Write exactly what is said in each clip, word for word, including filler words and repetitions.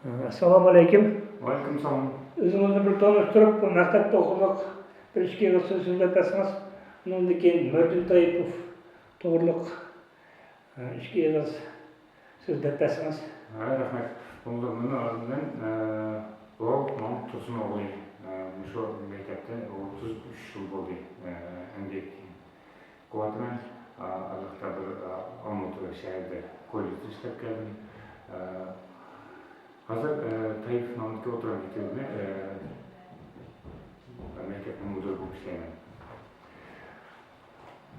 ئەسسالامۇ ئەلەيكۇم. ۋەئەلەيكۇم سالام. ئۆزىڭىزنى بىر تونۇشتۇرۇپ، بۇ مەكتەپتە ئوقۇغانلىق بىر ئىككى ئېغىز سۆز سۆزلەپ بەرسىڭىز، ئۇنىڭدىن كېيىن مۆردىن تايىپوف توغرىلىق، ئىككى ئېغىز سۆزلەپ بەرسىڭىز. ھە، رەھمەت. بولدى، مېنىڭ ئاتىم بىلەن، ئە، راؤف مامۇت تۇرسۇن ئوغلى، ئە، مۇشۇ مەكتەپتە ئوتتۇز ئۈچ يىل بولدى، ئە، ئەمگەك قىلىۋاتىمەن. ئا، ئارىلىقتا بىر، ئا، ئالمۇتا شەھىرىدە كوللېجدا ئىشلەپ كەلدىم. ئا، ھازىر، ئا، تايىپوف نامىدىكى ئوتتۇرا مەكتەپنى، ئا، مەكتەپنىڭ مۇدىرى بولۇپ ئىشلەيمەن.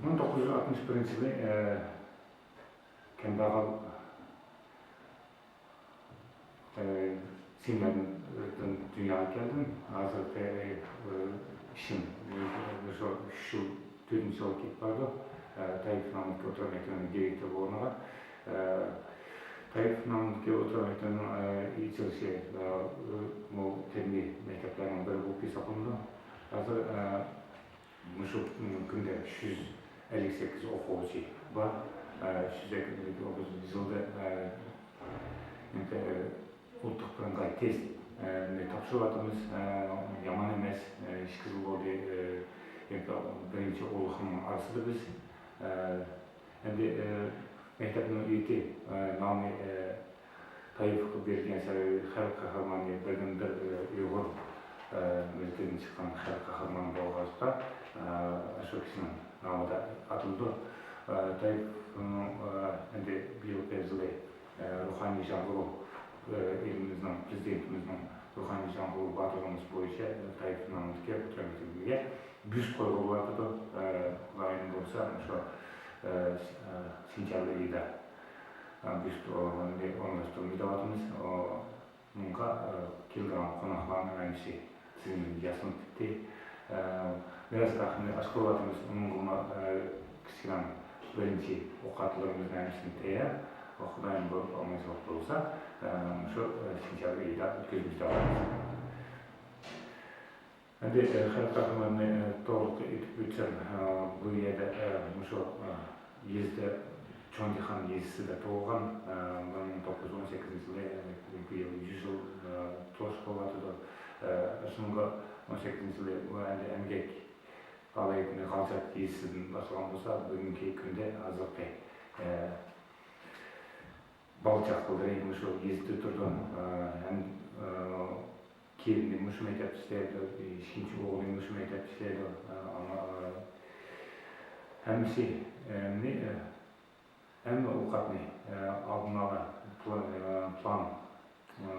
مىڭ توققۇز يۈز ئاتمىش بىرىنچى يىلى، ئا، كەمبەغەل ئى، سېمىناردىن دۇنياغا كەلدىم. ھازىرقى، ئى، ئىشىم، ئى، شۇ ئۈچ يىل، تۆتىنچى يىلغا كېتىپ بارىدۇ. ئى، تايىپوف نامىدىكى ئوتتۇرا مەكتەپنىڭ دىرېكتورى بولغىنىغا، ئى، تايىپوف نامىدىكى ئوتتۇرا مەكتەپنىڭ، ئى، ئېچىلىشى، ئى، بۇ قەدىمىي مەكتەپلەرنىڭ بىرى بولۇپ ھېسابلىنىدۇ. ھازىر، ئى، مۇشۇ كۈندە ئۈچ يۈز ئەللىك سەككىز ئوقۇغۇچى بار. ئۈچ يۈز ئەللىك ئوقۇغۇچى يىلدا، ئە، ئۇلتىق بىرىنچى تېستنى تاپشۇرۇۋاتىمىز. ئە، يامان ئەمەس، ئىككى يىل بولدى. ئە، بىرىنچى ئورۇنلۇقنىڭ ئارىسىدا بىز. ئە، ئەمدى، ئە، مەكتەپنىڭ ئېتى، ئە، نامى، ئە، تايىپوفقا بېرىلگەن سەۋەبى خەلق قەھرىمانى، بىردىنبىر، ئە، ئۇيغۇر، ئە، مىللىتىدىن چىققان خەلق قەھرىمانى بولغاچقا، ئە، ئاشۇ كىشىنىڭ نامىدا ئاتىلىدۇ. ئە، تايىپوفنىڭ، ئە، ئەمدى بىيىلقى يىلى، ئە، روھانىي جاڭغۇرۇۋ، ئە، ئېلىمىزنىڭ، پرېزىدېنتىمىزنىڭ روھانىي جاڭغۇرۇۋ باتۇرلۇقىمىز بويىچە، ئە، تايىپوف نامىدىكى ئوتتۇرا مەكتىپىگە بيۇست قويغىلى بولۇۋاتىدۇ. ئە، خۇدايىم بۇيرۇسا، مۇشۇ، ئە، س-، ئە، سېنتيابىر ئېيىدا، ئە، بيۇست ئورۇنلاشتۇرۇلىدۇ دەۋاتىمىز. ئۇنىڭغا، ئە، كېلىدىغان قوناقلارنىڭ ھەممىسى تىزىملىك ياسىنىپ پۈتتى. ئە، مىراس كارخانىنى ئاچقىلى دەۋاتىمىز. ئۇنىڭغىمۇ، ئە، كىچىككىنە بىرىنچى ئوقۇتقۇچىلىرىمىزنىڭ ھەممىسىنى تەييار. خۇدايىم بۇيرۇپ ئامانچىلىق بولسا، ئە، مۇشۇ، ئە، سېنتيابىر ئېيىدا ئۆتكۈزىمىز دەۋاتىمىز. ئەمدى، ئە، خەلق قەھرىمانى، ئە، توغرىلىق ئېيتىپ ئۆتسەم، ئە، بۇ يەردە، ئە، مۇشۇ، ئە، يېزىدا، چوڭجىخان يېزىسىدا تۇغۇلغان، ئە، بىر مىڭ توققۇز يۈز ئون سەككىزىنچى يىلى، ئە، بۇ يىل يۈز يىل، ئە، تولۇش بولۇۋاتىدۇ. ئە، شۇنىڭغا ئون سەككىزىنچى يىلى بۇ ئەمدى ئەمگەك پائالىيىتىنى غالجات يېزىسىدىن باشلىغان بولسا، بۈگۈنكى كۈندە ھازىرقى، ئە، بالا چاقىلىرى مۇشۇ يېزىدا تۇرىدۇ. ئە، ھەم، ئە، كېلىنى مۇشۇ مەكتەپتە ئىشلەيدۇ، ئىككىنچى ئوغلى مۇشۇ مەكتەپتە ئىشلەيدۇ. ئە، ئانا، ئە، ھەممىسى، ئە، نى-، ئە، ھەممە ئوقەتنى، ئە، ئالدىن ئالا پلا-، ئە، پىلان، ئە،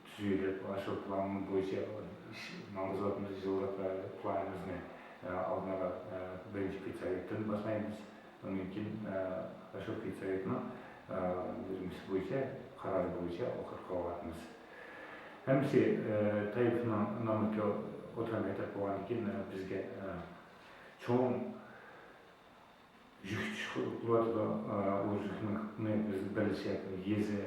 تۈزۈۋېلىپ، ئاشۇ پىلان بويىچە ئىش ماڭغۇزۇۋاتىمىز. يىللىق، ئە، پىلانىمىزنى، ئە، ئالدىن ئالا، ئە، بىرىنچى پېدسوۋېتتىن باشلايمىز. ئۇنىڭدىن كېيىن، ئە، ئاشۇ پېدسوۋېتنىڭ، ئە، بۇيرۇمىسى بويىچە، قارارى بويىچە ئوقۇتقا قويۇۋاتىمىز. ھەممىسى، ئە، تايىپوفنىڭ نامىدىكى ئوتتۇرا مەكتەپ بولغاندىن كېيىن، ئە، بىزگە، ئە، چوڭ يۈك چۈشۈپ قېلىۋاتىدۇ. ئە، ئۇ يۈكنى بىز بىرلىشىپ، يېزا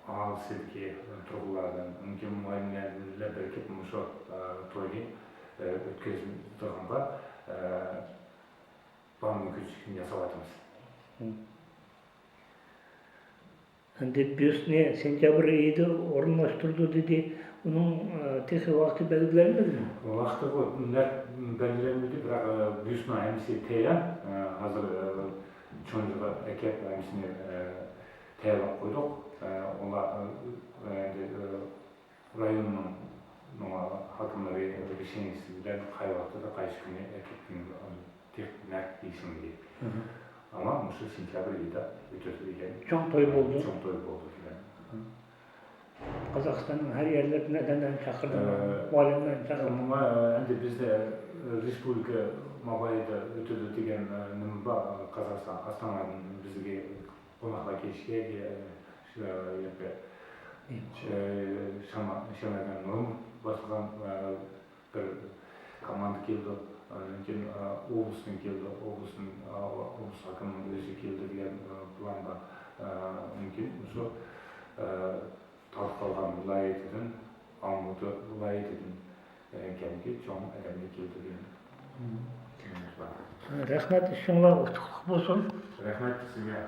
ئاھالىسىدىكى تۇرغۇنلار بىلەن، مۇمكىن مۇئەللىملەر بىلەن بىرىكىپ مۇشۇ، ئە، توينى، ئە، ئۆتكۈزىدىغانغا، ئە، بار مۇمكىنچىلىكنى ياساۋاتىمىز. مم. ئەمدى بيۇستنى سېنتيابىر ئېيىدا ئورۇنلاشتۇرىدۇ دېدى. ئۇنىڭ، ئە، تېخى ۋاقتى بەلگىلەنمىدىمۇ؟ ۋاقتى بۇ نەق بەلگىلەنمىدى، بىراق، ئە، بيۇستنىڭ ھەممىسى تەييار. ئە، ھازىر، ئە، چونجىغا ئەكەپ ھەممىسىنى، ئە، تەييارلاپ قويدۇق. ئە، ئۇلار، ئە، ئە، ئەمدى، ئە، رايوننىڭ، نوما ھاكىملىرى رېشېنىيىسى بىلەن قايسى ۋاقتىدا، قايسى كۈنى ئەكەپ، نەق دېيىشىمىدى. مم. ئەمما مۇشۇ سېنتيابىر ئېيىدا ئۆتىدۇ دېگەن. چوڭ توي بولدى. چوڭ توي بولدى دېگەن. مم. قازاقىستاننىڭ ھەر يەرلىرىدىن ئادەملەرنى چاقىردىڭ، ئە، مۇئەللىملەرنى چاقىردىڭ. ئەمما، ئە، ئەمدى بىزدە، ئە، رېسپۇبلىكا مابايىدا ئۆتىدۇ دېگەن، ئە، نېمە بار، قازاقىستان ئاستانادىن بىزگە قوناقلار كېلىشكە، ئە، شۇ يەرگە، ئە، شاما-، شامەرگەن نۇرۇم باشلىغان، ئە، بىر كوماندا كېلىدۇ. ئاندىن كېيىن، ئا، ئوبلاستتىن كېلىدۇ. ئوبلاستتىن، ئا، ئوبلاست ھاكىمىنىڭ ئۆزى كېلىدۇ دېگەن، ئا، پىلان بار. ئا، ئاندىن كېيىن مۇشۇ، ئا، تارتىپ قالغان ۋىلايىتىدىن، ئالمۇتا ۋىلايىتىدىن، ئا، كەلگەن چوڭ ئادەملەر كېلىدۇ دېگەن. مم. پىلانىمىز بار. رەھمەت، ئىشىڭلار ئۇتۇقلۇق بولسۇن. رەھمەت سىزگە.